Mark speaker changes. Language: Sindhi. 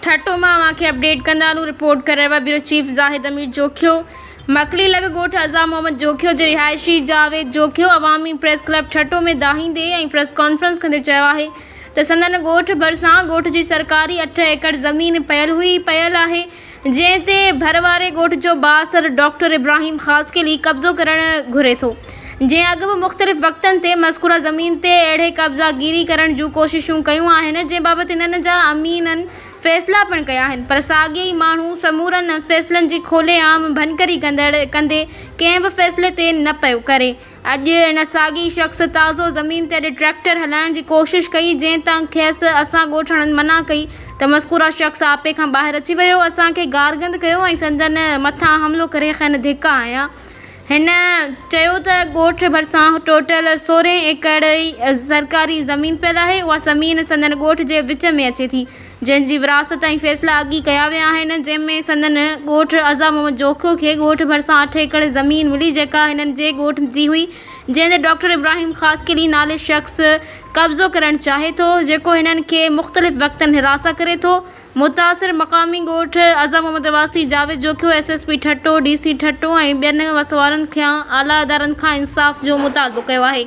Speaker 1: ٺٽو مان اوهان کي اپڊيٽ ڪندا هلون رپورٽ ڪري رهيو آهي بيورو چيف زاهد امير جوکيو مڪلي لڳ ڳوٺ عزا محمد جوکيو جي رهائشي جاويد جوکيو عوامي پريس ڪلب ٺٽو ۾ دانهيندي ۽ پريس ڪانفرنس ڪندي چيو آهي ته سندن ڳوٺ ڀرسان ڳوٺ جي سرڪاري اٺ ايڪڙ زمين پيل هئي پيل آهي جنهن تي ڀر واري ڳوٺ جو بااثر ڊاڪٽر ابراهيم خاصخيلي قبضو ڪرڻ گهري ٿو جنهن اڳ به مختلف وقتن تي مذڪوره زمين تي اهڙي قبضا گيري ڪرڻ جون ڪوششون ڪيون آهن جنهن بابت هنن جا امينن فيصلا پڻ ڪيا آهن پر ساڳي ئي ماڻهو سمورن فيصلن جي کولي عام ڀڃڪڙي ڪندڙ ڪندي ڪنهن به فيصلي تي نه پيو ڪري اڄ ان ساڳي ئي شخص تازو زمين تي اڏي ٽريڪٽر هلائڻ جي ڪوشش ڪئي جنهن تان کيس اسان ڳوٺاڻن منع ڪئي ته مذڪوره شخص آپي کان ٻاهر اچي ويو اسان کي گارگند ڪيو ۽ سندن مٿان حملو ڪري کين ڌڪا هنيا. هن چيو ته ڳوٺ ڀرسان ٽوٽل سورهن ايڪڙ سرڪاري زمين پيل آهي، اها زمين سندن ڳوٺ جي وچ ۾ اچي ٿي، جنهن جي ورهاست ۽ فيصلا اڳ ئي ڪيا ويا آهن، جنهن ۾ سندن ڳوٺ عزا محمد جوکيو کي ڳوٺ ڀرسان اٺ ايڪڙ زمين ملي جيڪا هنن جي ڳوٺ جي هئي، جنهن تي ڊاڪٽر ابراهيم خاصخيلي نالي شخص قبضو ڪرڻ چاهي ٿو، جيڪو هنن کي مختلف وقتن هراسان ڪري ٿو. متاثر مقامي ڳوٺ عزا محمد واسي Javed Jokhio S S P Thatta, D C Thatta ۽ ٻين وس وارن کان اعليٰ ادارن کان انصاف جو مطالبو ڪيو آهي.